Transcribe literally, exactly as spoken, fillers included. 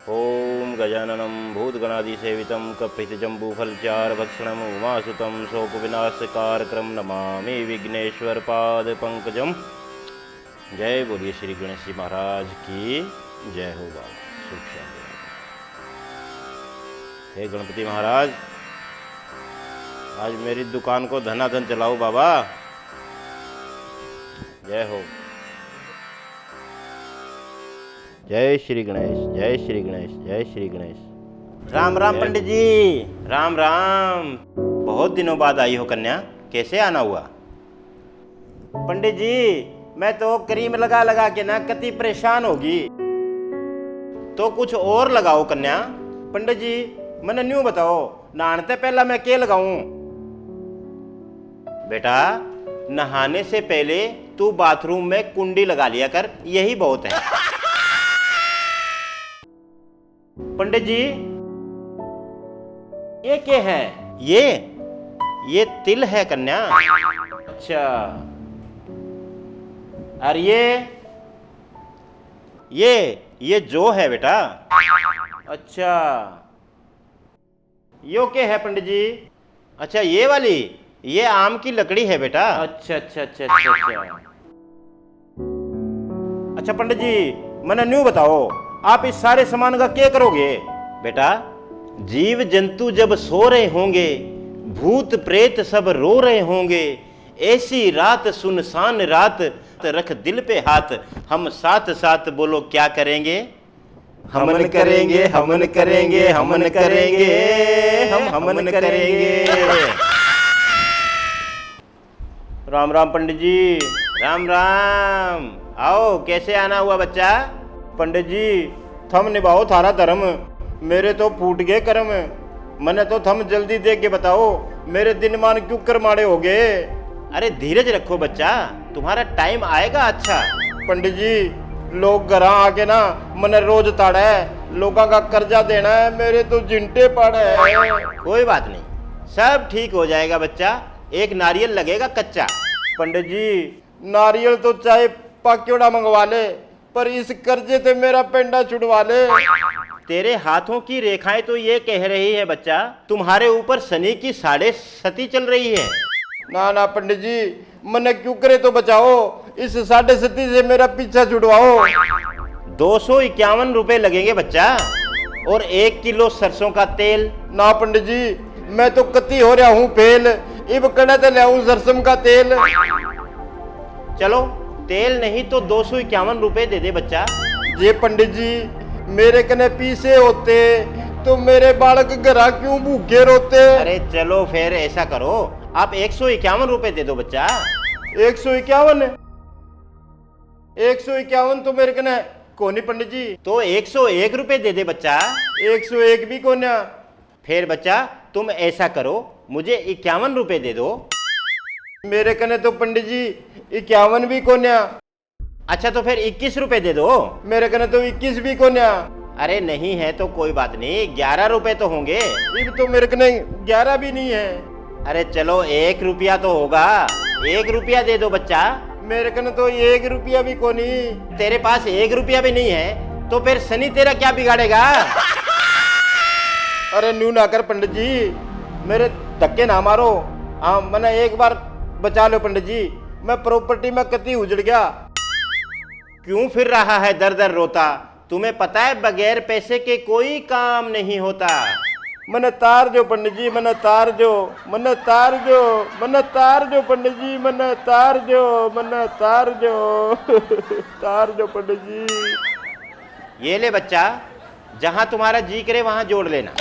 ओम गजाननम भूतगणादिसेवितम कपित जम्बू फल चार भक्षणम उमासुतम शोक विनाश कारकम नमामि विघ्नेश्वर पाद पंकजम। जय बोलिए श्री गणेश जी महाराज की जय हो बाबा। सुख शांति। हे गणपति महाराज, आज मेरी दुकान को धनाधन चलाओ बाबा। जय हो। जय श्री गणेश, जय श्री गणेश, जय श्री गणेश। राम राम पंडित जी। राम राम। बहुत दिनों बाद आई हो कन्या, कैसे आना हुआ? पंडित जी, मैं तो क्रीम लगा लगा के ना कति परेशान होगी। तो कुछ और लगाओ कन्या। पंडित जी, मने न्यू बताओ, नहाने ते पहला मैं के लगाऊं? बेटा, नहाने से पहले तू बाथरूम में कुंडी लगा लिया कर, यही बहुत है। पंडित जी, ये क्या है? ये, ये तिल है कन्या। अच्छा, और ये? ये, ये जौ है बेटा। अच्छा, यो के है पंडित जी? अच्छा, ये वाली, ये आम की लकड़ी है बेटा। अच्छा, अच्छा, अच्छा, अच्छा, अच्छा। अच्छा पंडित जी, मने न्यू बताओ, आप इस सारे सामान का क्या करोगे? बेटा, जीव जंतु जब सो रहे होंगे, भूत प्रेत सब रो रहे होंगे, ऐसी रात, सुनसान रात, रख दिल पे हाथ, हम साथ साथ बोलो क्या करेंगे? हमन करेंगे, हमन करेंगे, हमन करेंगे, हम हमन करेंगे। राम राम पंडित जी। राम राम। आओ, कैसे आना हुआ बच्चा? पंडित जी, थम निभाओ थारा धर्म, मेरे तो फूट गए कर्म। मने तो थम जल्दी देख के बताओ, मेरे दिन मान क्यों कर माड़े हो गए? अरे धीरज रखो बच्चा, तुम्हारा टाइम आएगा अच्छा। पंडित जी, लोग घरां आके ना मने रोज ताड़े, लोगां का कर्जा देना है, मेरे तो झिंटे पाड़े। कोई बात नहीं, सब ठीक हो जाएगा बच्चा, एक नारियल लगेगा कच्चा। पंडित जी, नारियल तो चाहे पाक्योड़ा मंगवा ले, पर इस कर्जे से मेरा पेंडा छुड़वा ले। तेरे हाथों की रेखाएं तो ये कह रही है बच्चा, तुम्हारे ऊपर शनि की साढ़े सती चल रही है। ना ना पंडित जी, मन्ने क्यों करे तो बचाओ, इस साढ़े सती से मेरा पीछा छुड़वाओ। दो सौ इक्यावन रुपए लगेंगे बच्चा, और एक किलो सरसों का तेल। ना पंडित जी, मैं तो कति हो रहा हूँ फेल, इब कड़े ते ल्याऊं सरसों का तेल। चलो, तेल नहीं तो दो सौ इक्यावन रुपए दे दे बच्चा। जे पंडित जी, मेरे कने पीसे होते तो मेरे बालक घरा क्यों भूखे रोते? अरे चलो फिर ऐसा करो, आप एक सौ इक्यावन रुपए दे दो बच्चा। एक सौ इक्यावन? एक सौ इक्यावन तो मेरे कने कोनी पंडित जी। तो एक सौ एक रुपए दे दे बच्चा। एक सौ एक भी कोन्या। फिर बच्चा, तुम ऐसा करो, मुझे इक्यावन रुपए दे दो। मेरे कने तो पंडित जी इक्यावन भी कोन्या। अच्छा, तो फिर इक्कीस रुपए दे दो। मेरे कने तो इक्कीस भी कोन्या। अरे नहीं है तो कोई बात नहीं, ग्यारह रुपए तो होंगे। इब तो मेरे कने ग्यारह भी नहीं है। अरे चलो, एक रुपया तो होगा, एक रुपया दे दो बच्चा। मेरे कने तो एक रुपया भी कोनी। तेरे पास एक रुपया भी नहीं है, तो फिर शनि तेरा क्या बिगाड़ेगा? अरे न्यू ना कर पंडित जी, मेरे धक्के ना मारो। हाँ, मने एक बार बचा लो पंडित जी, मैं प्रॉपर्टी में कति उजड़ गया। क्यों फिर रहा है दर दर रोता? तुम्हें पता है बगैर पैसे के कोई काम नहीं होता। मने तार दो पंडित जी, मने तार दो, मने तार दो, मने तार दो पंडित जी, मने तार दो, मने तार दो, तार दो पंडित जी। ये ले बच्चा, जहां तुम्हारा जी करे वहां जोड़ लेना।